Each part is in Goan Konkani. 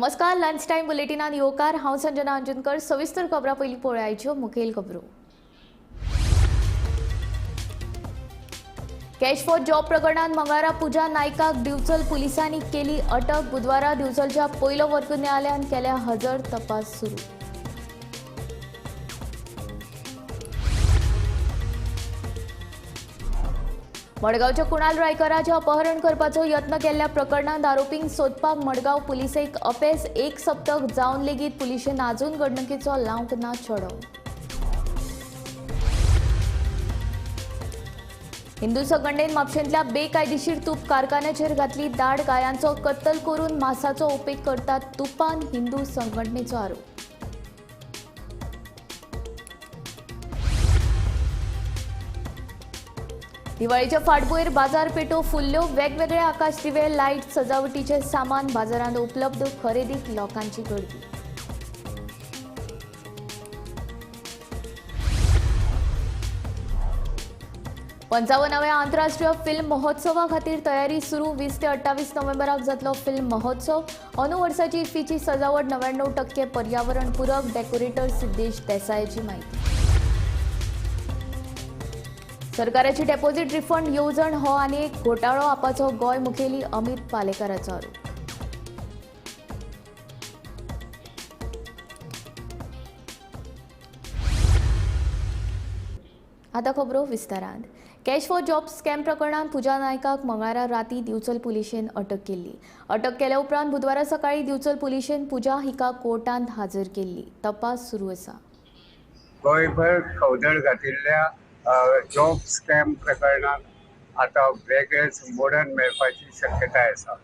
नमस्कार, लंच टायम बुलेटिनान येवकार. हांव संजना अंजनकर. सविस्तर खबरां पयलीं पळयाच्यो मुखेल खबरो. कॅश फॉर जॉब प्रकरणात मंगळारा पूजा नायकाक दिवचल पुलिसांनी केली अटक. बुधवारा दिवचलच्या पयलो वर्ग न्यायालयान केल्या हजर. तपास सुरू. मडगांवच्या कुणाल रायकराचें अपहरण करपाचो यत्न केल्ल्या प्रकरणांत आरोपींक सोदपाक मडगांव पुलिसेक अपेस. एक सप्तक जावन लेगीत पुलिशेन आजून घडणुकेचो लावंक ना छडो. हिंदू संघटनेन म्हापशेंतल्या बेकायदेशीर तूप कारखान्याचेर घातली दाड. गायांचो कत्तल करून मांसाचो उपेग करतात तुपान, हिंदू संघटनेचो आरोप. दिवाळीच्या फाटभुंयेर बाजारपेठो फुल्ल्यो. वेगवेगळे आकाश दिवे, लायट, सजावटीचे सामान बाजारांत उपलब्ध. खरेदीक लोकांची गर्दी. 55व्या आंतरराष्ट्रीय फिल्म महोत्सवा खातीर तयारी सुरू. 20 ते 28 नोव्हेंबराक जातलो फिल्म महोत्सव. अंदू वर्साची इफ्फीची सजावट 99% पर्यावरण पूरक. डेकोरेटर सिद्धेश देसायाची म्हायती. सरकाराची डेपॉझिट रिफंड येवजण हो आनी एक घोटाळो आपाचो गोंय मुखेली अमित पालेकाराचो आरोप. आतां खबरो विस्तारान. कॅश फॉर जॉब स्कॅम प्रकरणांत पूजा नायकाक मंगळारा राती दिवचल पुलिशेन अटक केल्ली. अटक केल्या उपरांत बुधवारा सकाळी दिवचल पुलिशेन पूजा हिका कोर्टांत हाजर केल्ली. तपास सुरू आसा. गोंयभर खवदळ घातिल्ल्या जॉब स्कॅम प्रकरणात आता वेगळेच मोडण मेळपाची शक्यताय आसा.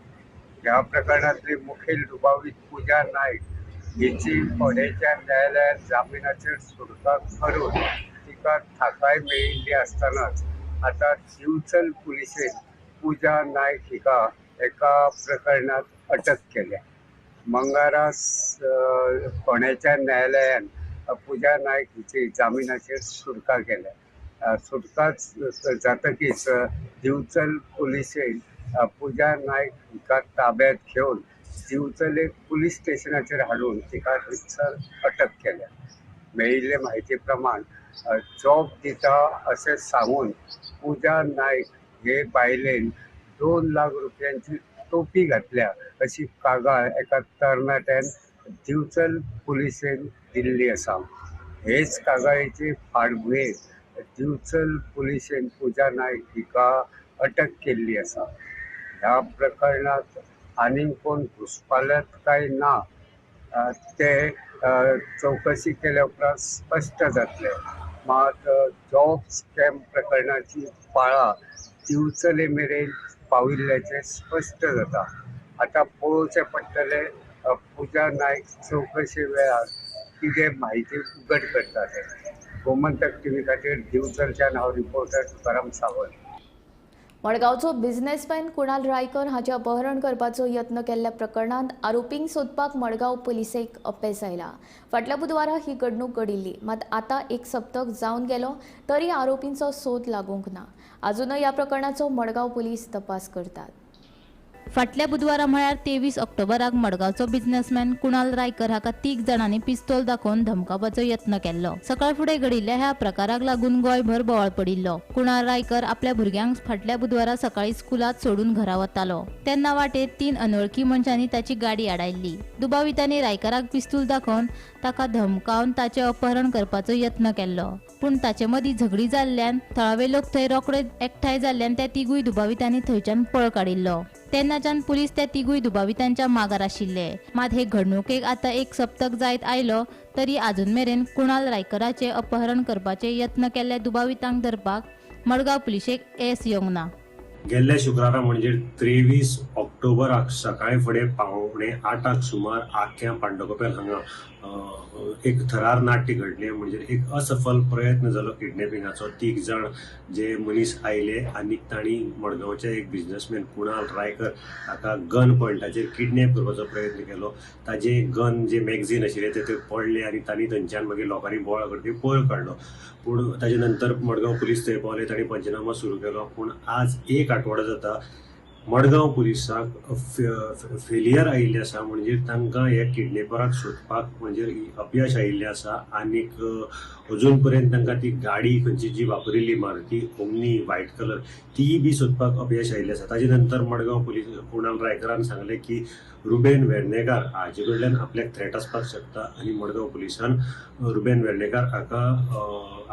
ह्या प्रकरणांतली मुखेल दुबावीत पूजा नायक हिची फोंडेच्या न्यायालयात जामिनाचेर सुटका करून तिका थाकाय मेळिल्ली आसतनाच आता दिवचल पुलिशेन पूजा नायक हिका एका प्रकरणात अटक केल्या. मंगळारा फोंडेच्या न्यायालयान पूजा नायक हिची जामिनाचेर सुटका केल्या. सुटका जातकीच दिवचल पुलिशेन पूजा नायक हिका ताब्यात घेवन दिवचले पुलीस स्टेशनाचेर हाडून तिका रितसर अटक केल्या. मेळिल्ले म्हायती प्रमाण जॉब दिता अशें सांगून पूजा नायक हे बायलेन 2 लाख रुपयांची टोपी घातल्या अशी कागाळ एका तरणाट्यान दिवचल पुलिशेन दिल्ली आसा. हेच कागाळीचे फाटभुंयेर दिवचल पुलिशेन पूजा नायक हिका अटक केल्ली आसा. ह्या प्रकरणात आनीक कोण घुसपाल्यात काय ना ते चवकशी केल्या उपरांत स्पश्ट जातले. मात जॉब स्कॅम प्रकरणाची पाळां दिवचले मेरेन पाविल्ल्याचें स्पश्ट जाता. आतां पळोवचें पडटलें पूजा नायक चवकशे वेळार कितें म्हायती उगड करता ते. गोमंतक टीव्ही खातीर दिवचलच्यान हांव रिपोर्टर तुकाराम सावंत. मडगांवचो बिझनेसमॅन कुणाल रायकर हाचें अपहरण करपाचो यत्न केल्ल्या प्रकरणांत आरोपींक सोदपाक मडगांव पुलिसेक अपेस आयला. फाटल्या बुधवारा ही घडणूक घडिल्ली. मात आतां एक सप्तक जावन गेलो तरी आरोपींचो सोद लागूंक ना. आजूनय ह्या प्रकरणाचो मडगांव पुलीस तपास करतात. फाटल्या बुधवारा म्हळ्यार 23 ऑक्टोबराक मडगांवचो बिझनेसमॅन कुणाल रायकर हाका 3 जाणांनी पिस्तोल दाखोवन धमकावपाचो यत्न केल्लो. सकाळ फुडें घडिल्ल्या ह्या प्रकाराक लागून गोंयभर बोवाळ पडिल्लो. कुणाल रायकर आपल्या भुरग्यांक फाटल्या बुधवारा सकाळी स्कुलांत सोडून घरा वतालो तेन्ना वाटेर 3 अनवळखी मनशांनी ताची गाडी आडायल्ली. दुबावितांनी रायकराक पिस्तूल दाखोवन ताका धमकावन ताचें अपहरण करपाचो यत्न केल्लो. पूण ताचे मदीं झगडी जाल्ल्यान थळावे लोक थंय रोखडे एकठांय जाल्ल्यान त्या 3 दुबावितांनी थंयच्यान पळ काडिल्लो. तेन्नाच्यान पुलीस त्या 3 दुबावितांच्या मागार आशिल्ले. मात हे घडणुकेक आतां एक सप्तक जायत आयलो तरी आजून मेरेन कुणाल रायकराचे अपहरण करपाचे यत्न केल्ल्या दुबावितांक धरपाक मडगांव पुलिशेक येस येवंक ना. गेल्ल्या शुक्रारा म्हणजे 23 ऑक्टोबराक सकाळी फुडें 7:45 सुमार आख्या पांडकोपेल हांगा एक थरार नाट्य घडलें. म्हणजे एक असफल प्रयत्न जालो किडनॅपिंगाचो. 3 जाण जे मनीस आयले आनी तांणी मडगांवचे एक बिझनेसमॅन कुणाल रायकर हाका गन पॉयंटाचेर किडनॅप करपाचो प्रयत्न केलो. ताजे गन जे मॅगझीन आशिल्ले ते पडले आनी तांणी थंयच्यान मागीर लोकांनी बोवाळ करतकीर पळ काडलो. पूण ताजे नंतर मडगांव पुलीस थंय पावले, तांणी पंचनामा सुरू केलो. पूण आज एक आठवडो जाता मडगांव पुलिसाक फेलियर आयिल्लें आसा, म्हणजे तांकां ह्या किडनॅपराक सोदपाक म्हणजे अपयश आयिल्लें आसा आनीक अजून पर्यंत तांकां ती गाडी खंयची जी वापरिल्ली मारुती ओमनी व्हायट कलर तीय बी सोदपाक अपयश आयिल्लें आसा. ताजे नंतर मडगांव पुलीस कुणाल रायकरान सांगलें की रुबेन वेर्णेकार हाजे कडल्यान आपल्याक थ्रेट आसपाक शकता आनी मडगांव पुलिसान रुबेन वेर्णेकार हाका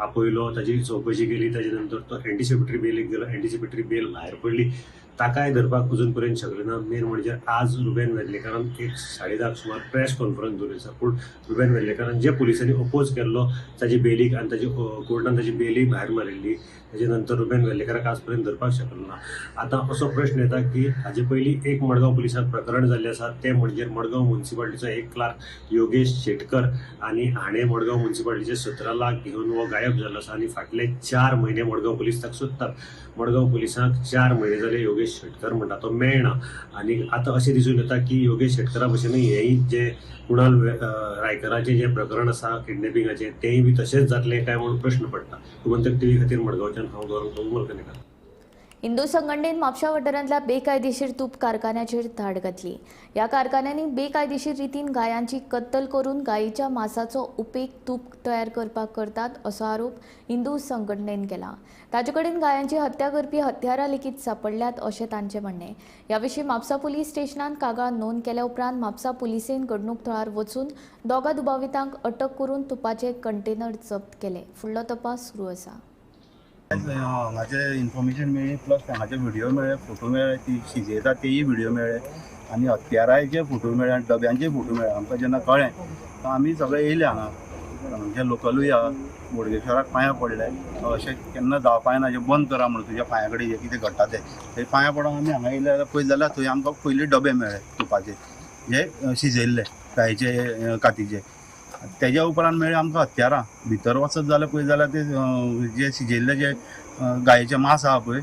आपयलो, ताजी चवकशी केली. ताजे नंतर तो एंटिसिपेटरी बेलीक गेलो, एंटिसिपेटरी बेल भायर पडली, ताकाय धरपाक अजून पर्यंत शकले ना. मेन म्हणजे आज रुबेन वेर्लेकारान एक 10:30 सुमार प्रेस कॉन्फरन्स दवरिल्ली आसा, पूण रुबेन वेर्लेकारान जे पुलिसांनी अपोज केल्लो ताजे बेलीक आनी ताजी कोर्टान ताजी बेली भायर मारिल्ली, ताजे नंतर रुबेन वेर्लेकाराक आज पर्यंत धरपाक शकलो ना. आतां असो प्रश्न येता की हाजे पयलीं एक मडगांव पुलिसांत प्रकरण जाल्लें आसा, तें म्हणजे मडगांव म्युनिसिपालिटीचो एक क्लार्क योगेश शेटकर आनी हाणें मडगांव म्युनिसिपालिटीचे 17 लाख घेवन हो गायब जाल्लो आसा आनी फाटले 4 म्हयने मडगांव पुलीस ताका सोदतात. मडगांव पुलिसांक 4 म्हयने जाले योगेश शेटकर म्हणटा तो मेळना आनी आतां अशें दिसून येता की योगेश शेटकरा भशेन हेंय जे कुणाल रायकराचें जें प्रकरण आसा किडनॅपिंगाचें तेंय बी तशेंच जातलें काय म्हणून प्रश्न पडटा. गोमंतक टीव्ही खातीर मडगांवच्यान हांव गौरव मलकनेकार. हिंदू संघटनेन म्हापशा वाठारांतल्या बेकायदेशीर तूप कारखान्याचेर धाड घातली. ह्या कारखान्यांनी बेकायदेशीर रितीन गायांची कत्तल करून गायीच्या मांसाचो उपेग तूप तयार करपाक करतात असो आरोप हिंदू संघटनेन केला. ताचे कडेन गायांची हत्या करपी हत्यारां लेगीत सापडल्यात अशें तांचें म्हणणें. ह्या विशीं म्हापसा पुलीस स्टेशनांत कागाळ नोंद केल्या उपरांत म्हापसा पुलिसेन घडणूक थळार वचून दोगा दुबावितांक अटक करून तुपाचे कंटेनर जप्त केले. फुडलो तपास सुरू आसा. हांगाचे इन्फॉर्मेशन मेळ्ळी, प्लस हांगाचे व्हिडिओ मेळ्ळे, फोटो मेळ्ळे, ती शिजयता तेय व्हिडिओ मेळ्ळे आनी हत्याराचे फोटो मेळ्ळे आनी डब्यांचे फोटो मेळ्ळे. आमकां जेन्ना कळ्ळें तो आमी सगळे येयले हांगा, हांगचे लोकलूय आहा, बोडगेश्वराक पांयां पडले, अशें केन्ना जावपा ना, जें बंद करा म्हणून तुज्या पांया कडेन जें कितें घडटा तें. थंय पांयां पडोन आमी हांगा येयले जाल्यार पळयत जाल्यार थंय आमकां पयलीं डबे मेळ्ळे तुपाचे जे शिजयल्ले गायचे कातीचे. तेज्या उपरांत मेळ्ळे आमकां हत्यारां. भितर वचत जाल्यार पळयत जाल्यार ते जे शिजयल्ले जे गायेचे मांस आहा पळय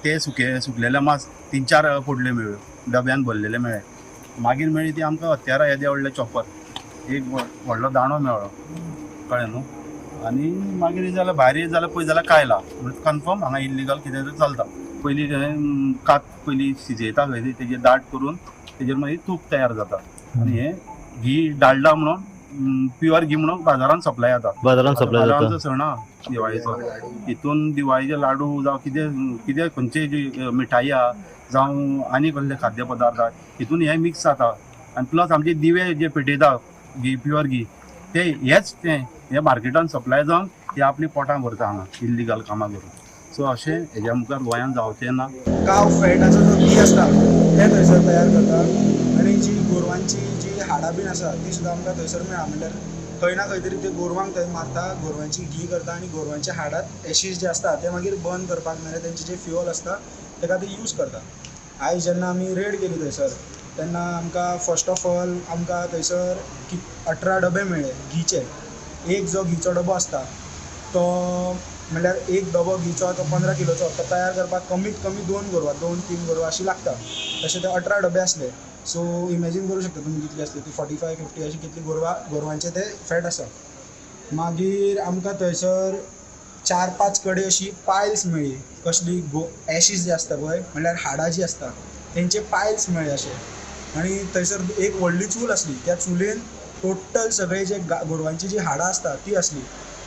ते सुकलेले मांस 3-4 पोडले मेळ्ळ्यो, डब्यान भरलेले मेळ्ळे. मागीर मेळ्ळी ती आमकां हत्यारां, येदे व्हडले चॉपर, एक व्हडलो दांडो मेळ्ळो, कळ्ळें न्हू. आनी मागीर जाल्यार भायर येत जाल्यार पळयत जाल्यार कायला म्हणजे कन्फर्म हांगा इल्लिगल कितें तरी चलता. पयलीं कात पयलीं शिजयता खंय तेजेर दाट करून तेजेर मागीर तूप तयार जाता आनी हें घी डालडा म्हणून प्युअर घी म्हणून बाजारान सप्लाय जाता. बाजारान सप्लाय जाता. आमचो सण आहा दिवाळीचो, हितून दिवाळीचे लाडू जावं कितें कितें खंयचे जी मिठाई आहा जावं आनी कसले खाद्य पदार्थ आहा हितून हें मिक्स जाता. आनी प्लस आमचे दिवे जे पेटयता घी प्युअर घी ते हेच तें हे मार्केटान सप्लाय जावन हे आपली पोटां भरता हांगा इल्लिगल कामां करून. सो अशें हेज्या मुखार गोंयांत जावचें ना. काव फॅटाचो जो घी आसता तें थंयसर तयार करता आनी जी गोरवांची जी हाडां बीन आसा ती सुद्दां आमकां थंयसर मेळ्ळा. म्हणल्यार खंय ना खंय तरी ते गोरवांक थंय मारता, गोरवांची घी करता आनी गोरवांच्या हाडांत एशीज जे आसता ते मागीर बर्न करपाक नाजाल्यार तेंचे जे फ्युअल आसता तेका ते यूज करता. आयज जेन्ना आमी रेड केली थंयसर तेन्ना आमकां फर्स्ट ऑफ ऑल आमकां थंयसर 18 डबे मेळ्ळे घीचे. एक जो घीचो डबो आसता तो म्हणल्यार एक डबो घीचो तो 15 किलोचो, तो तयार करपाक कमीत कमी 2 गोरवां 2-3 गोरवां अशीं लागता. तशें ते 18 डबे आसले. सो इमेजीन करूं शकता तुमी कितली आसली ती, 45-50 अशी कितली गोरवांचे ते फॅट आसा. मागीर आमकां थंयसर 4-5 कडेन अशी पायल्स मेळ्ळी, कसली एशीज जे आसता पळय म्हणल्यार हाडां जी आसता तेंचे पायल्स मेळ्ळे अशे. आनी थंयसर एक व्हडली चूल आसली, त्या चुलीन टोटल सगळे जे गोरवांची जी हाडां आसता ती आसली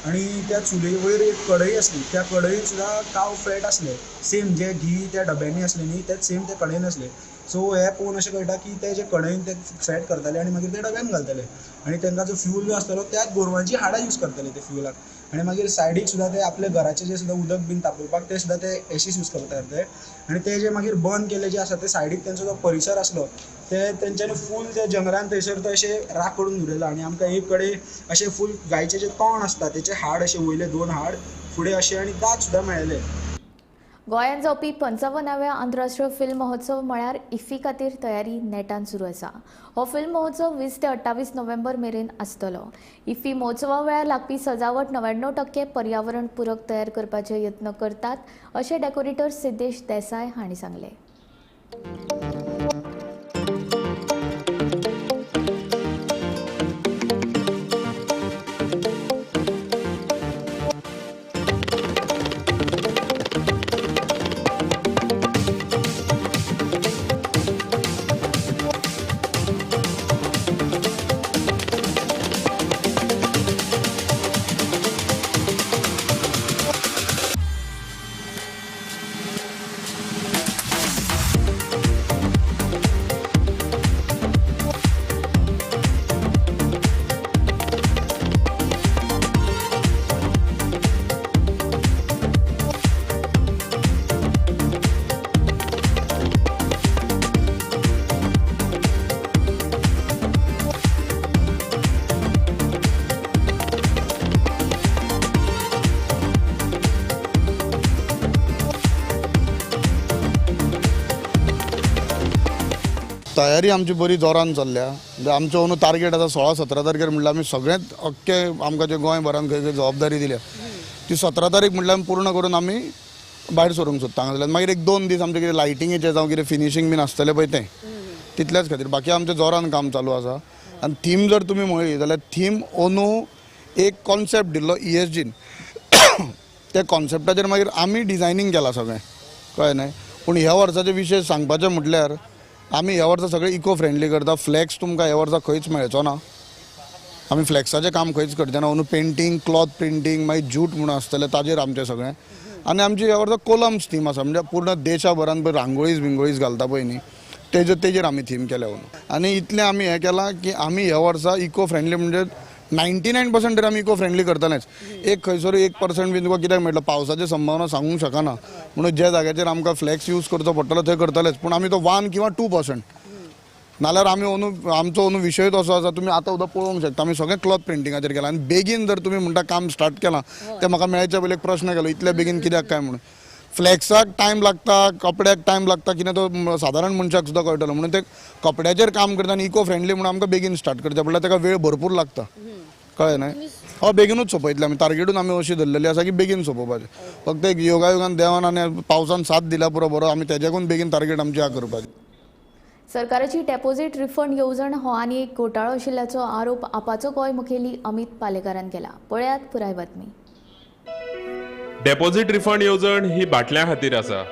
आनी त्या चुली वयर एक कढई आसली, त्या कढईन सुद्दां काव फॅट आसले, सेम जे घी त्या डब्यांनी आसले न्ही तेच सेम त्या कढईन आसले. सो हें पळोवन अशें कळटा की ते जे कढईन ते फॅट करताले आनी मागीर ते डब्यान घालताले आनी तांकां जो फ्यूल जो आसतालो त्याच गोरवांची हाडां यूज करताले ते फ्युलाक. आनी मागीर सायडीक सुद्दां ते आपल्या घराचें जें सुद्दां उदक बीन तापोवपाक ते सुद्दां ते एशीस यूज करताले ते. आनी ते जे मागीर बर्न केल्ले जे आसा ते सायडीक तेंचो जो परिसर आसलो ते तेंच्यांनी फूल त्या जंगलान थंयसर तो अशें राख करून उडयला आनी आमकां एक कडेन अशें फूल गायचें जें तोंड आसता तेचें हाड अशें वयले 2 हाड फुडें अशें आनी दांत सुद्दां मेळ्ळे. गोंयांत जावपी 55व्या आंतरराष्ट्रीय फिल्म महोत्सव म्हळ्यार इफ्फी खातीर तयारी नेटान सुरू आसा. हो फिल्म महोत्सव 20 ते 28 नोव्हेंबर मेरेन आसतलो. इफ्फी महोत्सवा वेळार लागपी सजावट 99% पर्यावरण पूरक तयार करपाचे यत्न करतात अशें डेकोरेटर सिद्धेश देसाय हांणी सांगलें. तयारी आमची बरी जोरान चल्ल्या. म्हणजे आमचो अंदू टार्गेट आसा 16-17 तारखेर, म्हणल्यार आमी सगळेंच अख्खे आमकां जे गोंयभरान खंय खंय जबाबदारी दिल्या ती 17 तारीख म्हणल्यार आमी पूर्ण करून आमी भायर सरूंक सोदता हांगासरल्यान. मागीर 1-2 दीस आमचें कितें लायटिंगेचें जावं कितें फिनिशींग बीन आसतलें पळय तें तितल्याच खातीर, बाकी आमचें जोरान काम चालू आसा. आनी थीम जर तुमी म्हळी जाल्यार थीम अंदू एक कॉन्सेप्ट दिल्लो ESGन, त्या कॉन्सेप्टाचेर मागीर आमी डिजायनींग केलां सगळें, कळ्ळें न्हय. पूण ह्या वर्साचें विशेश सांगपाचें म्हटल्यार आमी ह्या वर्सा सगळें इको फ्रेंडली करता. फ्लॅक्स तुमकां ह्या वर्सा खंयच मेळचो ना, आमी फ्लॅक्साचें काम खंयच करचे ना. अंदू पेंटींग, क्लॉथ प्रिंटींग, मागीर जूट म्हणून आसतलें ताजेर आमचें सगळें. आनी आमची ह्या वर्सा कोलम्स थीम आसा, म्हणजे पूर्ण देशाभरान पळय रांगोळीज बिंगोळीज घालता पळय न्ही तेजेर आमी थीम केल्या अंदू. आनी इतलें आमी हें केलां की आमी ह्या वर्सा इको फ्रेंडली म्हणजे 99% तरी आमी इको फ्रेंडली करतलेच. एक खंयसर 1% बीन तुका कित्याक मेळटलो, पावसाची संभावना सांगूंक शकना, म्हणून ज्या जाग्याचेर आमकां फ्लॅक्स यूज करचो पडटलो थंय करतलेच, पूण आमी तो 1 किंवा 2%. नाल्यार आमी अंदू आमचो अंदू विशयूच असो आसा, तुमी आतां सुद्दां पळोवंक शकता आमी सगळें क्लॉथ प्रिंटिंगाचेर केलां. आनी बेगीन जर तुमी म्हणटा काम स्टार्ट केलां तें म्हाका मेळच्या पयलीं एक प्रश्न केलो इतले बेगीन कित्याक काय म्हणून. फ्लॅक्साक टायम लागता, कपड्याक टायम लागता, कितें तो सादारण मनशाक सुद्दां कळटलो, म्हणून ते कपड्याचेर काम करता आनी इको फ्रेंडली म्हणून आमकां बेगीन स्टार्ट करचें पडटा, ताका वेळ भरपूर लागता, कळ्ळें न्हय. हय, बेगीनूच सोंपयतले आमी, टार्गेटूच आमी अशी धरलेली आसा की बेगीन सोंपोवपाचें. फक्त एक योगायोगान देवान आनी पावसान साथ दिल्या पुरो बरो, आमी तेज्याकून बेगीन टार्गेट आमची करपाची. सरकाराची डेपोझिट रिफंड येवजण हो आनी एक घोटाळो आशिल्ल्याचो आरोप आपाचो गोंय मुखेली अमित पालेकारान केला. पळयात पुराय बातमी. डेपॉझिट रिफंड येवजण ही बाटल्यां खातीर आसा.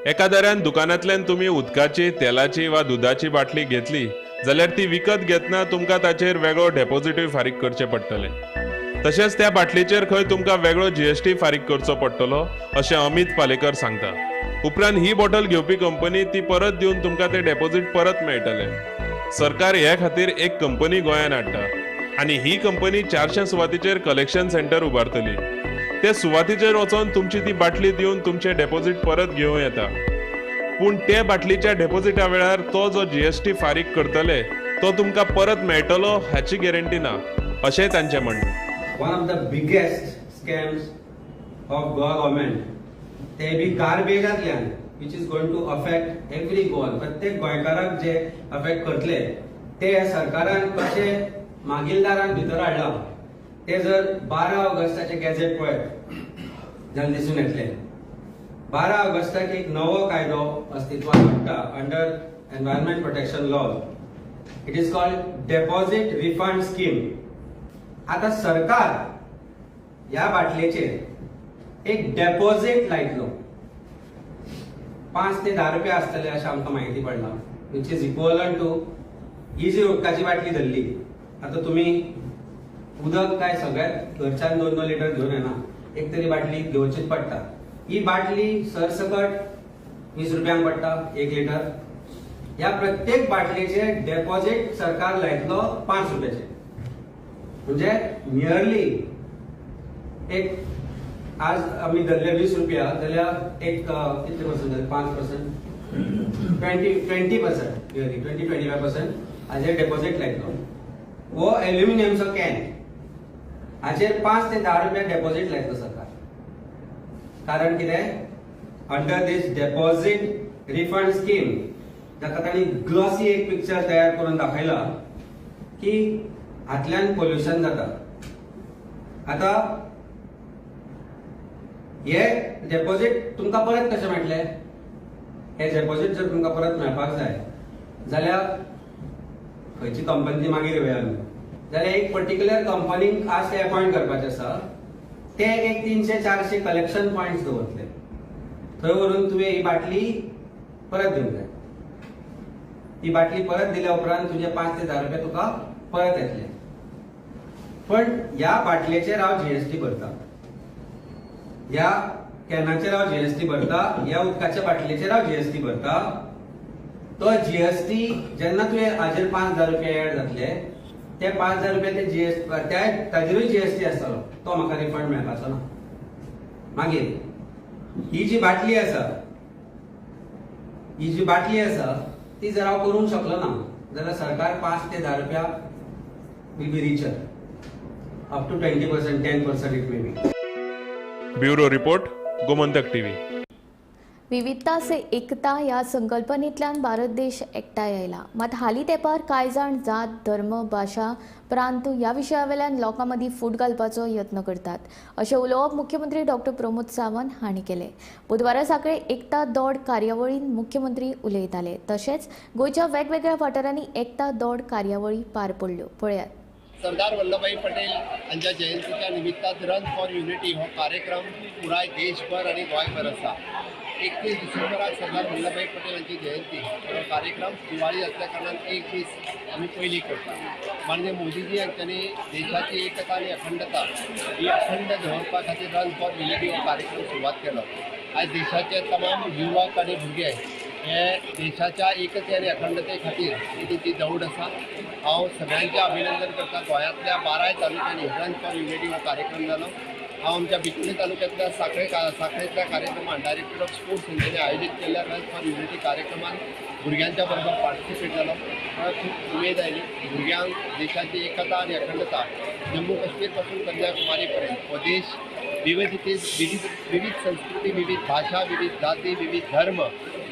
एकादऱ्यान दुकानांतल्यान तुमी उदकाची, तेलाची वा दुदाची बाटली घेतली जाल्यार ती विकत घेतना तुमकां ताचेर वेगळो डेपॉझिटूय फारीक करचें पडटलें. तशेंच त्या बाटलेचेर खंय तुमकां वेगळो GST फारीक करचो पडटलो अशें अमित पालेकर सांगता. उपरांत ही बॉटल घेवपी कंपनी ती परत दिवन तुमकां ते डेपॉझिट परत मेळटलें. सरकार हे खातीर एक कंपनी गोंयांत हाडटा आनी ही कंपनी 400 सुवातीचेर कलेक्शन सेंटर उबारतली. ते सुवातीचेर वचोन तुमची ती बाटली दिवन तुमचें डेपॉझिट परत घेवं येता. पूण ते बाटलीच्या डेपॉझिटा वेळार तो जो GST फारीक करतले तो तुमकां परत मेळटलो हाची गॅरंटी ना अशें तांचें म्हणणें. One of the biggest scams of Goa government, ते बी गार्बेजांतल्यान, which is going to affect every Goan. प्रत्येक गोंयकाराक जे अफेक्ट करतले ते सरकारान कशें मागीलदारान भितर हाडलां ते जर 12 ऑगस्टाचे गॅझेट पळयत जाल्यार दिसून येतले. 12 ऑगस्टाक एक नवो कायदो अस्तित्वात हाडटा under environment protection law, it is called deposit refund scheme. आतां सरकार ह्या बाटलेचेर एक डेपॉझिट लायतलो, 5 ते 10 रुपया आसतले अशें आमकां म्हायती पडलां, which is equivalent to ही जी उदकाची बाटली धरली, आतां तुमी उदक काय सगळ्यात घरच्यान 2-2 लिटर घेवन येना, एक तरी बाटली घेवचीच पडटा. ही बाटली सरसकट 20 रुपयांक पडटा 1 लिटर. ह्या प्रत्येक बाटलेचे डेपॉझिट सरकार लायतलो 5 रुपयाचे, म्हणजे नियरली एक आज आमी धरले 20 रुपया जाल्यार एक कितले पर्संट जाले, 5%, 20% नियरली 20-25% हाजेर डेपॉझिट लायतलो. हो एल्युमिनियमचो can हाचेर 5 ते 10 रुपया डेपॉझिट लायतलो सरकार. कारण कितें, under this deposit refund scheme जाका तांणी ग्लॉसी एक पिक्चर तयार करून दाखयला की हातल्यान पोल्युशन जाता. आतां हे डेपॉझिट तुमकां परत कशें मेळटलें? हे डेपॉझिट जर तुमकां परत मेळपाक जाय जाल्यार खंयची कंपनी मागीर येवया आमी, जाल्यार एक पर्टिक्युलर कंपनीक आज ते अपॉयंट करपाचें आसा, ते एक 300-400 कलेक्शन पॉयंट्स दवरतले, थंय व्हरून तुवें ही बाटली परत दिवंक जाय. ही बाटली परत दिल्या उपरांत तुजे 5 ते 10 रुपया तुका परत येतले. पण ह्या बाटलेचेर हांव GST भरता, ह्या कॅनाचेर हांव GST भरता, ह्या उदकाच्या बाटलेचेर हांव GST भरता. तो GST जेन्ना तुवें हाजेर 5,000 रुपया एड जातले, ते 5,000 रुपया ते GST ताजेरूय GST आसतलो, तो म्हाका रिफंड मेळपाचो ना. मागीर ही जी बाटली आसा, ही जी बाटली आसा ती जर हांव करूंक शकलो ना जाल्यार सरकार 5 ते 10 रुपया will be richer, up to 20%, 10% it may be. Bureau report, Gomantak TV. विविधता से एकता ह्या संकल्पनेंतल्यान भारत देश एकठांय आयला. मात हालीं तेंपार कांय जाण जात, धर्म, भाशा, प्रांत ह्या विशया वेल्यान लोकां मदीं फूट घालपाचो यत्न करतात अशें उलोवप मुख्यमंत्री डॉक्टर प्रमोद सावंत हांणी केलें. बुधवारा सांखळे एकता दौड कार्यावळींत मुख्यमंत्री उलयताले. तशेंच गोंयच्या वेगवेगळ्या वाठारांनी एकता दौड कार्यावळी पार पडल्यो. पळयात. सरदार वल्लभभाई पटेल हांच्या जयंतीच्या निमित्तान रन फॉर युनिटी हो कार्यक्रम पुराय देशभर आनी गोंयभर आसा. 31 डिसेंबराक सरदार वल्लभभाई पटेल हांची जयंती हो कार्यक्रम दिवाळी असल्या कारणान एक दीस आमी पयलीं करता. माननीय मोदीजी हांच्यांनी देशाची एकता आनी अखंडता ही अखंड दवरपा खातीर रन फॉर युनिटी हो कार्यक्रम सुरवात केलो. आयज देशाचे तमाम युवक आनी भुरगे हे देशाच्या एकते आनी अखंडते खातीर ही तेंची दौड आसा. हांव सगळ्यांचें अभिनंदन करता. गोंयांतल्या 12 तालुक्यांनी रन फॉर युनिटी हो कार्यक्रम जालो. हांव आमच्या बिचोली तालुक्यांतल्या सांखळेंतल्या कार्यक्रमान डायरेक्टर ऑफ स्पोर्ट्स हांच्यांनी आयोजीत केल्ल्या रन फॉर युनिटी कार्यक्रमान भुरग्यांच्या बरोबर पार्टिसिपेट जालो. म्हाका खूब उमेद आयली. भुरग्यांक देशाची एकता आनी अखंडता जम्मू काश्मीर पासून कन्याकुमारी पर्यंत हो देश विविधते विविध संस्कृती, विविध भाशा, विविध जाती, विविध धर्म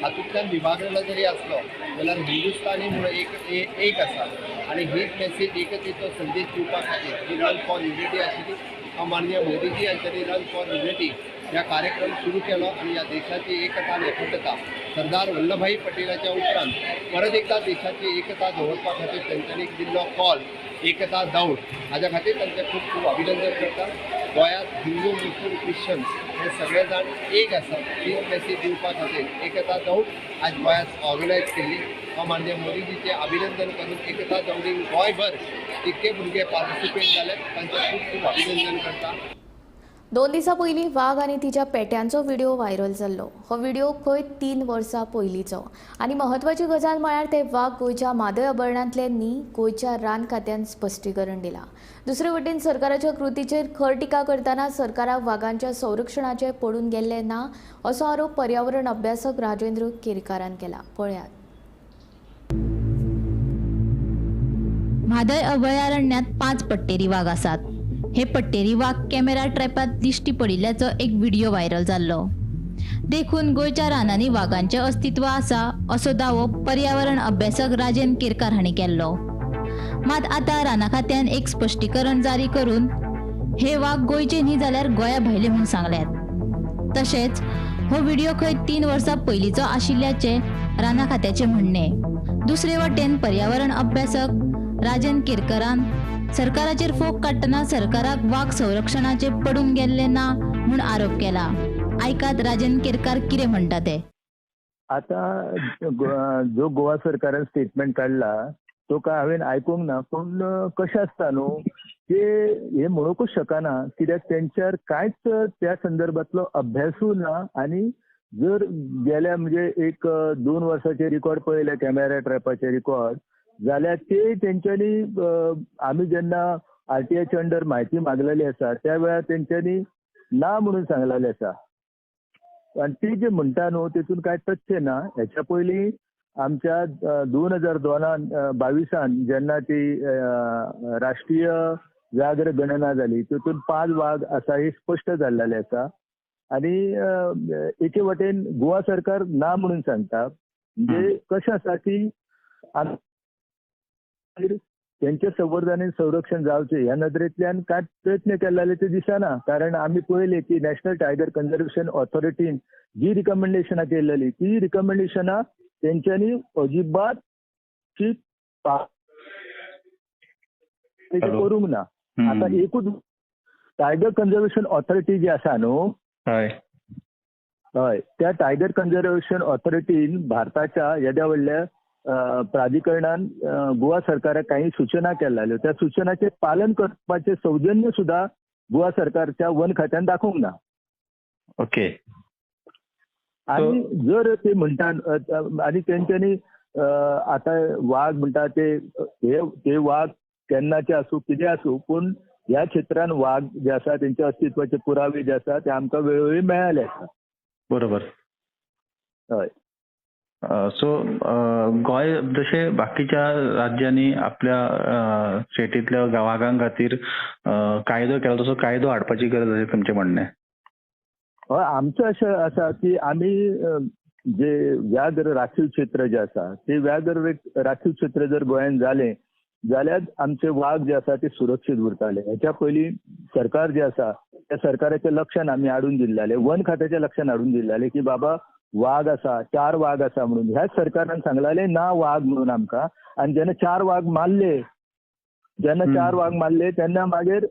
हातूंतल्यान विभागलेलो जरी आसलो जाल्यार हिंदुस्तानी म्हणून एक एक आसा आनी हीच मेसेज एकतेचो संदेश दिवपा खातीर ही रन फॉर युनिटी आशिल्ली. हांव माननीय मोदीजी हांच्यांनी रन फॉर युनिटी ह्या कार्यक्रम सुरू केलो आनी ह्या देशाची एकता आनी अखंडता सरदार वल्लभभाई पटेलाच्या उपरांत परत एकदा देशाची एकता दवरपा खातीर तेंच्यांनी दिल्लो कॉल एकता दौड हाज्या खातीर तांचें खूब खूब अभिनंदन करता. गोंयांत हिंदू, मुस्लीम, क्रिश्चन्स हे सगळे जाण एक आसात हीच मेसेज दिवपा खातीर एकता दौड आज गोंयांत ऑर्गनायज केल्ली. हांव माननीय मोदीजीचें अभिनंदन करून एकता दौडीन गोंयभर जितके भुरगे पार्टिसिपेट जाले तांचें खूब खूब अभिनंदन करता. 2 दिसां पयलीं वाग आनी तिच्या पेट्यांचो व्हिडिओ व्हायरल जाल्लो. हो व्हिडिओ खंय 3 वर्सां पयलींचो आनी म्हत्वाची गजाल म्हळ्यार ते वाग गोंयच्या म्हादय अभयारण्यांतले न्ही, गोंयच्या रान खात्यान स्पश्टीकरण दिलां. दुसरे वटेन सरकाराच्या कृतीचेर खर टिका करतना सरकाराक वागांच्या संरक्षणाचें पडून गेल्लें ना असो आरोप पर्यावरण अभ्यासक राजेंद्र केरकारान केला. पळयात. म्हादय अभयारण्यात 5 पट्टेरी वाग आसात. हे पट्टेरी वाग कॅमेरा ट्रॅपात दिश्टी पडिल्ल्याचो एक व्हिडिओ व्हायरल जाल्लो. देखून गोंयच्या रानांनी वागांचें अस्तित्व आसा असो दावो पर्यावरण अभ्यासक राजेंद्र केरकार हांणी केल्लो. मात आतां राना खात्यान एक स्पश्टीकरण जारी करून हे वाग गोंयचे न्ही जाल्यार गोंया भायले म्हूण सांगल्यात. तशेंच हो व्हिडिओ खंय 3 वर्सां पयलींचो आशिल्ल्याचें राना खात्याचें म्हणणें. दुसरे वटेन पर्यावरण अभ्यासक राजेंद्र केरकारान सरकाराचेर फोग काडटना सरकाराक वाग संरक्षणाचे पडून गेल्ले ना म्हूण आरोप केला. आयकात राजेंद्र केरकार कितें म्हणटा ते. आतां जो गोवा सरकारान स्टेटमेंट काडला तो काय हांवें आयकूंक ना, पूण कशें आसता न्हू ते हे म्हणूंकूच शकना कित्याक तेंच्यार कांयच त्या संदर्भांतलो अभ्यासूय ना. आनी जर गेल्या म्हणजे एक 2 वर्साचे रिकॉर्ड पळयले कॅमेरा ट्रॅपाचे रिकॉर्ड जाल्यार ते तेंच्यांनी आमी जेन्ना आरटीआयच्या अंडर म्हायती मागलेली आसा त्या वेळार तेंच्यांनी ना म्हणून सांगलेलें आसा. आनी ती जे म्हणटा न्हू तितून कांय तथ्य ना. हेच्या पयलीं आमच्या 2022 जेन्ना ती राष्ट्रीय व्याघ्र गणना जाली तितून 5 वाग आसा हे स्पश्ट जाल्लेलें आसा. आनी एके वटेन गोवा सरकार ना म्हणून सांगता. म्हणजे कशें आसा की तेंचे संवर्धन आनी संरक्षण जावचें ह्या नदरेंतल्यान कांय प्रयत्न केल्ले ते दिसना. कारण आमी पळयलें की नॅशनल टायगर कन्जर्वेशन ऑथॉरिटीन जी रिकमेंडेशनां केल्ली ती रिकमेंडेशनां तेंच्यांनी अजिबात करूंक ना. आतां एकूच टायगर कन्जर्वेशन ऑथॉरिटी जी आसा न्हू, हय हय, त्या टायगर कन्जर्वेशन ऑथॉरिटीन भारताच्या येद्या व्हडल्या प्राधिकरणान गोवा सरकाराक काही सूचना केल्ल्यो त्या सूचनाचें पालन करपाचें सौजन्य सुद्दां गोवा सरकारच्या वन खात्यान दाखोवंक ना. ओके. आनी जर ते म्हणटा आनी तेंच्यांनी आतां वाग म्हणटा ते हे वाग केन्नाचे आसूं कितें आसूं पूण ह्या क्षेत्रान वाग जे आसा तेंच्या अस्तित्वाचे पुरावे जे आसा ते आमकां वेळोवेळी मेळ्ळेले आसा. बरोबर. हय. सो गोंय जशें बाकीच्या राज्यांनी आपल्या स्टेटींतल्या वागां खातीर कायदो केला तसो कायदो हाडपाची गरज अशें तुमचें म्हणणें? हय, आमचें अशें आसा की आमी जे व्याघ्र राखीव क्षेत्र जे आसा ते व्याघ्र राखीव क्षेत्र जर गोंयांत जालें जाल्यार आमचे वाग जे आसा ते सुरक्षीत उरताले. हेच्या पयलीं सरकार जे आसा त्या सरकाराच्या लक्षान आमी हाडून दिल्लें, वन खात्याच्या लक्षान हाडून दिल्लें की बाबा वाग आसा, 4 वाग आसा म्हणून. ह्याच सरकारान सांगलें ना वाग म्हणून आमकां. आनी जेन्ना 4 वाग मारले, जेन्ना 4 वाग मारले तेन्ना मागीर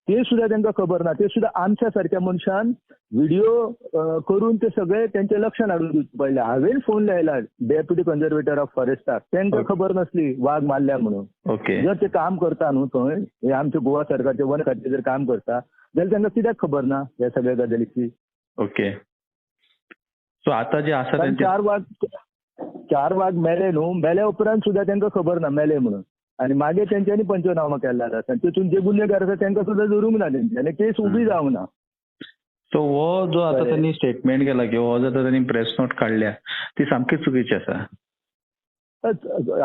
ते सुद्दां तांकां खबर ना, ते सुद्दां आमच्या सारक्या मनशान व्हिडिओ करून ते सगळे तेंच्या लक्षान हाडून दिवचें पडलें. हांवें फोन लायला डेप्युटी कन्जर्वेटर ऑफ फॉरेस्टाक, तांकां खबर नासली वाग मारल्या म्हणून. जर ते काम करता न्हू थंय, हे आमच्या गोवा सरकारचे वन खातें जर काम करता जाल्यार तांकां कित्याक खबर ना ह्या सगळ्या गजालीची. ओके, सो आतां जे आसा 4 वाग मेले न्हू, मेल्या उपरांत सुद्दां तांकां खबर ना मेले म्हणून. आनी मागीर तेंच्यांनी पंचनामा केल्ले आसा, तितून जे गुन्हेगार आसा तांकां सुद्दां धरूंक ना तेंच्यांनी, केस उबी जावंक ना. सो हो जो आतां त्यांनी स्टेटमेंट केला किंवा हो जो आतां त्यांनी प्रेस नोट काडल्या ती सामकी चुकीची आसा.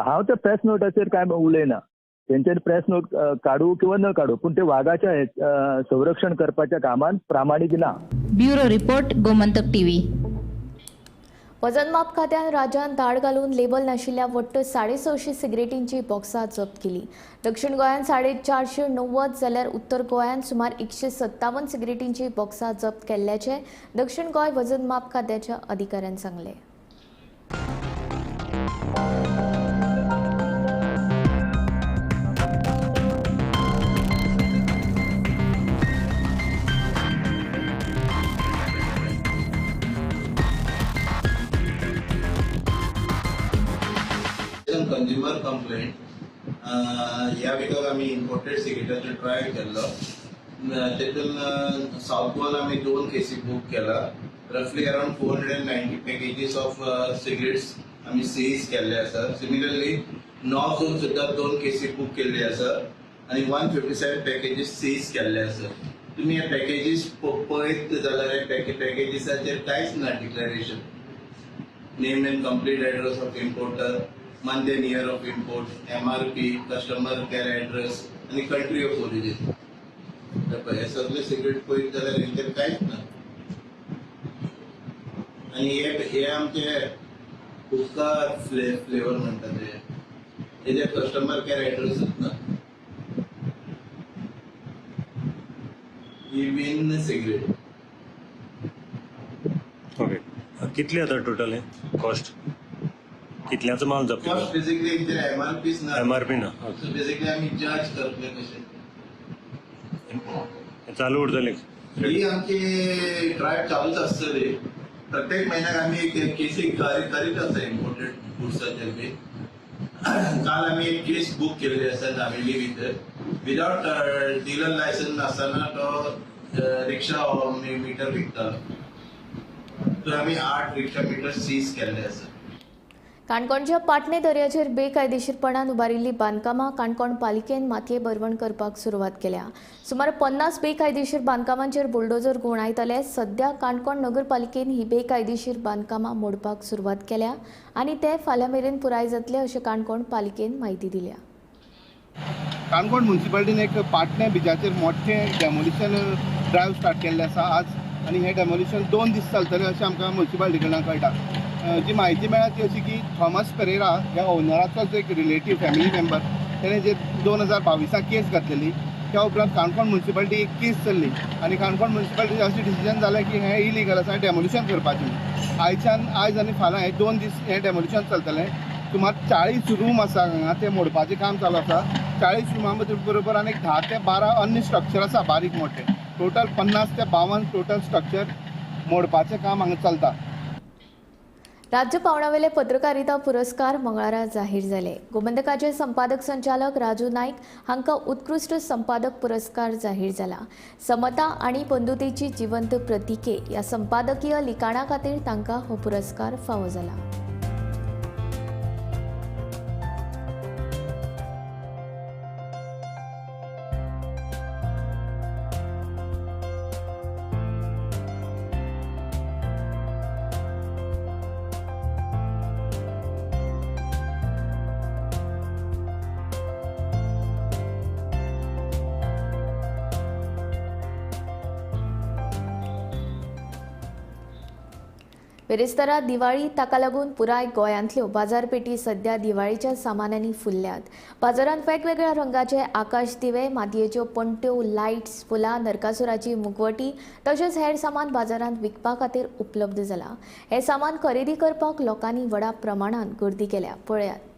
हांव त्या प्रेस नोटाचेर कांय उलयना, तेंच्यांनी प्रेस नोट काडू किंवा न काडू, पूण ते वागाच्या संरक्षण करपाच्या कामांत प्रामाणीक ना. Bureau report, Gomantak TV. वजनमाप खात्यान राज्यांत धाड घालून लेबल नाशिल्ल्या वट्ट 650 सिगरेटींची बॉक्सां जप्त केली. दक्षिण गोंयांत 490 जाल्यार उत्तर गोंयांत सुमार 157 सिगरेटींची बॉक्सां जप्त केल्ल्याचें दक्षिण गोंय वजनमाप खात्याच्या अधिकाऱ्यान सांगलें. कंज्युमर कंप्लेंट ह्या विकाक आमी इम्पोर्टेड सिगरेटाचो ट्राय केल्लो, तेतून सावथ गोवान आमी 2 केसी बूक केला. रफली अरावंड 490 पॅकेजीस ऑफ सिगरेट्स आमी सीज केल्ले आसा. सिमिलरली नॉर्थ झोन सुद्दां 2 केसी बूक केल्ले आसा आनी 157 पॅकेजीस सीज केल्ले आसा. तुमी हे पॅकेजीस पळयत जाल्यार पॅकेजीसाचेर कांयच ना declaration, name and complete address of importer, month and year of import, MRP, customer care address आनी कंट्री ऑफ ओरिजिन. हे सगळे सिगरेट पळयत जाल्यार हेंचेर कांयच ना. आनी हे आमचे हुक्का फ्लेवर म्हणटा ते, हेजेर कस्टमर केअर एड्रेसूच ना. Even cigarette. Okay, कितले आतां टोटल कॉस्ट? कितल्याचो माल जप्त? कॉस्ट बेसिकली एमआरपी ना. एमआरपी ना. सो बेसिकली आमी जज करतले कशें चालू उरतले ही आमची ड्रायव्ह चालूच आसतली. प्रत्येक म्हयन्याक आमी एक केसी करीत आसा इम्पोर्टेड गुड्साचेर बी. काल आमी एक केस बूक केल्ली आसा नावेली भितर, विदावट डिलर लायसन्स नासतना तो रिक्षा मिटर विकतालो. तर आमी 8 रिक्षा मिटर सीज केल्ले आसा. काणकोणच्या पाटणे दर्याचेर बेकायदेशीरपणान उबारिल्ली बांदकामां काणकोण पालिकेन मातये भरवण करपाक सुरवात केल्या. सुमार 50 बेकायदेशीर बांदकामांचेर बुलडोजर घुंवडायतले. सध्या काणकोण नगरपालिकेन ही बेकायदेशीर बांदकामां मोडपाक सुरवात केल्या आनी ते फाल्यां मेरेन पुराय जातले अशें काणकोण पालिकेन म्हायती दिल्या. काणकोण म्युनिसिपालिटीन एक पाटणे बिचाचेर मोठें डेमोलिशन ड्रायव्ह स्टार्ट केल्लें आसा आज, आनी हें डेमोलिशन 2 दीस चलतलें अशें आमकां म्युनिसिपालिटी कडल्यान कळटा. जी म्हायती मेळ्ळा ती अशी की थॉमस पेरेरा ह्या ओनराचोच एक रिलेटीव फॅमिली मेंबर तेणें जे 2022 केस घातलेली, त्या उपरांत काणकोण म्युनिसिपालिटी एक केस चल्ली आनी काणकोण म्युनिसिपालिटी अशें डिसिजन जालें की हें इलिगल आसा, डेमोलिशन करपाचें. आयच्यान आयज आनी फाल्यां हे 2 दीस हें डेमोलिशन चलतलें. सुमार 40 रूम आसा हांगा, ते मोडपाचें काम चालू आसा. 40 रुमां बरोबर आनी 10 ते 12 अन्य स्ट्रक्चर आसा बारीक मोठे, टोटल 50 ते 52 टोटल स्ट्रक्चर मोडपाचें काम हांगा चलता. राज्य पावणावेले पत्रकारिता पुरस्कार मंगळारा जाहीर जाले. गोमंतकाचे संपादक संचालक राजू नाईक हांकां उत्कृश्ट संपादक पुरस्कार जाहीर जाला. समता आनी बंधुतेची जिवंत प्रतिके ह्या संपादकीय लिखाणा खातीर तांकां हो पुरस्कार फावो जाला. बिरेस्तारा दिवाळी, ताका लागून पुराय गोंयांतल्यो बाजारपेठी सध्या दिवाळीच्या सामानांनी फुल्ल्यात. बाजारांत वेगवेगळ्या रंगाचे आकाश दिवे, मातयेच्यो पणट्यो, लायट्स, फुलां, नरकासुराची मुखवटी तशेंच हेर सामान बाजारांत विकपा खातीर उपलब्ध जाला. हें सामान खरेदी करपाक लोकांनी व्हडा प्रमाणांत गर्दी केल्या. पळयात.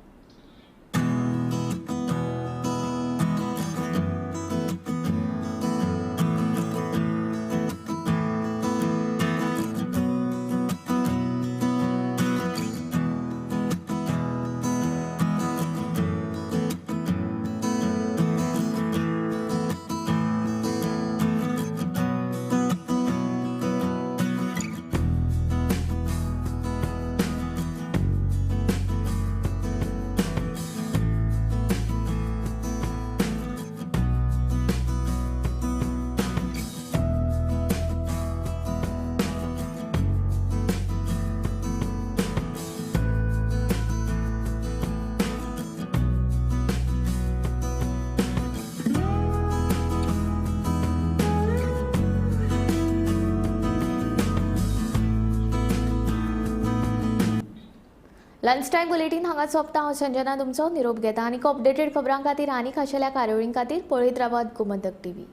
लंच टायम बुलेटीन हांगा सोंपता. हांव संजना तुमचो निरोप घेता आनी अपडेटेड खबरां खातीर आनी खाशेल्या कार्यावळीं खातीर पळयत रावात Gomantak TV.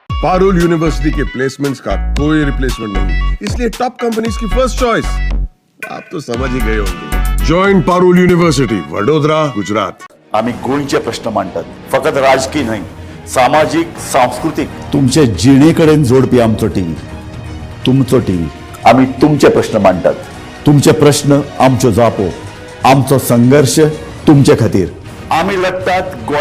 Parul university K placements का कोई रिप्लेसमेंट नहीं, इसलिए टॉप कंपनीज की फर्स्ट चॉइस। आप तो समझ ही गए होंगे। Join Parul university, Vadodara, Gujarat. आम्ही गोंयचे प्रश्न मांडटात, फकत राजकीय न्हय, सामाजीक, सांस्कृतीक, तुमचे जिणेकडेन जोडपी आमचो टीव्ही, तुमचो टीव्ही। आम्ही तुमचे प्रश्न मांडटात, तुमचे प्रश्न आमच्यो जापो, आमचो संघर्ष तुमचे खातीर। आम्ही लढतात गोंय।